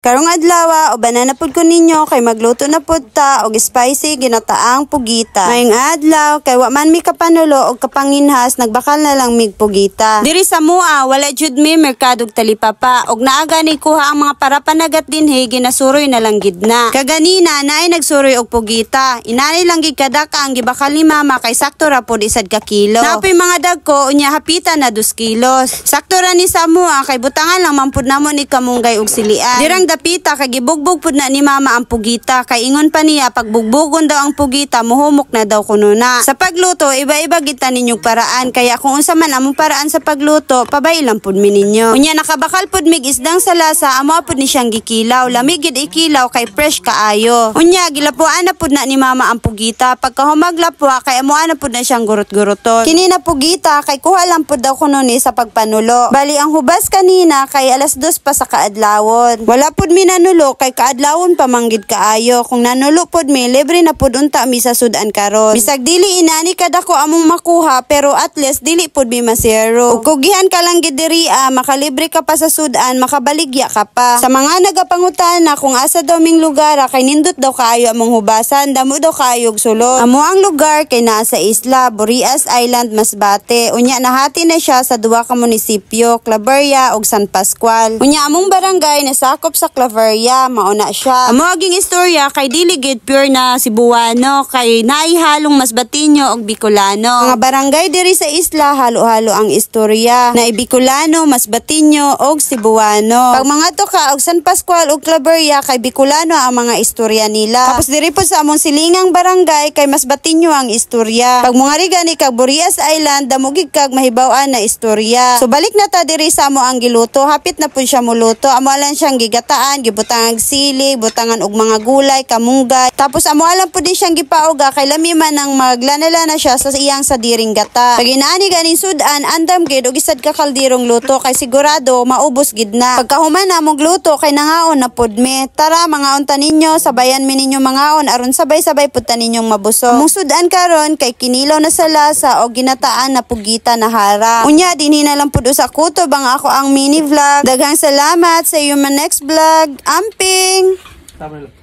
Karong adlaw, ubanan na pud ko ninyo kay magluto na pud ta og spicy ginataang pugita. Maayong adlaw, kay wa man mi kapanulo og kapanginhas, nagbakal na lang mig pugita. Diri sa mua, wala jud mi merkado og talipapa og naa gani kuha ang mga parapanagat dinhi, ginasuroy na lang gid na. Kaganina naay nagsuroy og pugita. Inani lang gid kadaka ang gibakal ni mama kay sakto ra pud 1 ka kilo. Naa poy mga dagko, unya hapita na 2 kilos. Sakto ra ni sa mua kay butangan lang man pud namo ni kamunggay og silian. Dirang dapita kay gibugbog pud na ni mama ang pugita kay ingon pa niya, pag bugbugon daw ang pugita, muhumok na daw kuno na. Sa pagluto, iba-iba kita ninyong paraan, kaya kung unsa man among paraan sa pagluto, pabay lang pud mi ninyo. Unya nakabakal pud mig isdang salasa, amo pud ni siyang gikilaw. Lami gid ikilaw kay fresh kaayo. Unya gilapuan na pud na ni mama ang pugita. Pagkahumag lapwa kay amo na pud na siyang gurot-guroton. Kini na pugita kay kuha lang pud daw kuno ni sa pagpanulo. Bali ang hubas kanina kay 2:00 pa sa kaadlawon. Wala pud mi nanulo kay kaadlawon pa man gid kaayo. Kung nanulo pud mi, libre na pud unta mi sa sudan karon. Bisag dili inani kadako among makuha, pero at least dili pud mi masero. Ug kugihan ka lang gid diri ah, makalibre ka pa sa sudan, makabaligya ka pa. Sa mga nagapangutana kung asa daw ming lugar ah, kay nindot daw kaayo among hubasan, damo daw kaayo og sulod. Amo ang lugar kay naa sa isla, Burias Island, Masbate. Unya nahati na siya sa duha ka munisipyo, Claveria ug San Pascual. Unya among barangay nasakop sa Claveria, mao na siya. Amo aging istorya kay dili gid pure na Cebuano kay naihalong Masbateño ug Bicolano. Mga barangay diri sa isla, halo-halo ang istorya. Na Bicolano, Masbateño ug Cebuano. Pag mga to ka og San Pascual ug Claveria kay Bicolano ang mga istorya nila. Tapos diri po sa among silingang barangay kay Masbateño ang istorya. Pag mongari gani kag Burias Island, damo gid kag mahibaw-an na istorya. So balik na ta diri sa amo ang giluto. Hapit na pud siya muluto. Amo lang siyang gigataan, gibutangan og sili, butangan og mga gulay, kamunggay. Tapos amo lang pud din siyang gipauga kay lami man ang maglanala na siya sa iyang sadiring gata. Pag inaani ganing sudan, andam gid og 1 ka kaldirong luto kay sigurado maubos gid na. Pagkahuman na mong luto kay nangaon na pud mi. Tara, mangaon ta ninyo, sabayan mi ninyo mangaon aron sabay-sabay pud ta ninyong mabusog. Among sudan karon kay kinilaw na salasa o ginataan na pugita na hara. Unya dinhi na lang pud usa kutob ang ako ang mini vlog. Daghang salamat sa iyo, my next vlog. Amping! Tama lang.